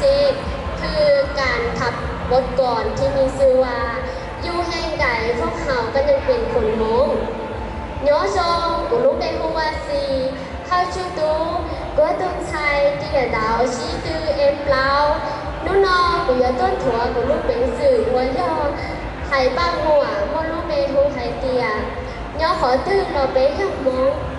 สิบ คือการขับรถก่อนที่มีชื่อว่า อยู่แห่งใดพวกเฮาก็ยังเป็นคนโง่ Nyob zoo, kuv lub npe hu ua Xis, thawj tswj tub, kuv yog tus ntxhais tim yam dau sib tw E plaub. Hnub no kuv yuav tuaj nthuav kuv lub peev xwm uas yog hais paj huam muaj lub npe hu hais tias nyob qhov twg los peb yog Hmoob.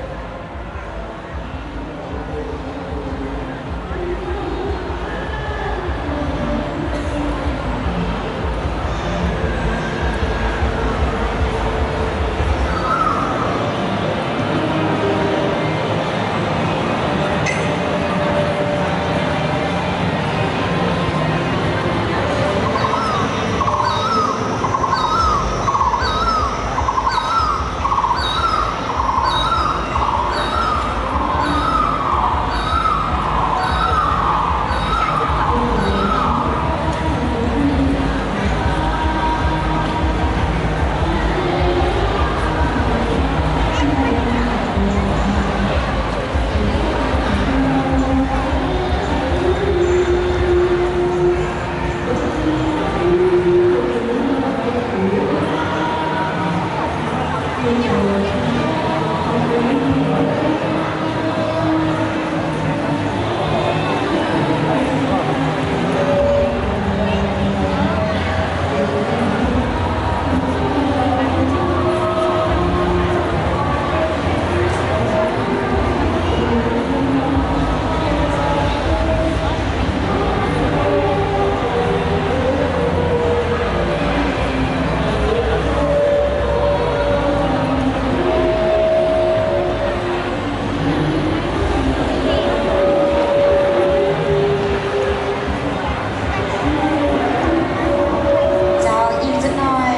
Chào, อีกสักหน่อย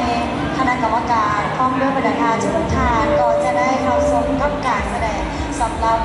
คณะกรรมการพร้อมด้วยบรรดาท่านทุกท่านก็จะได้เข้าชมกับการแสดงสำหรับ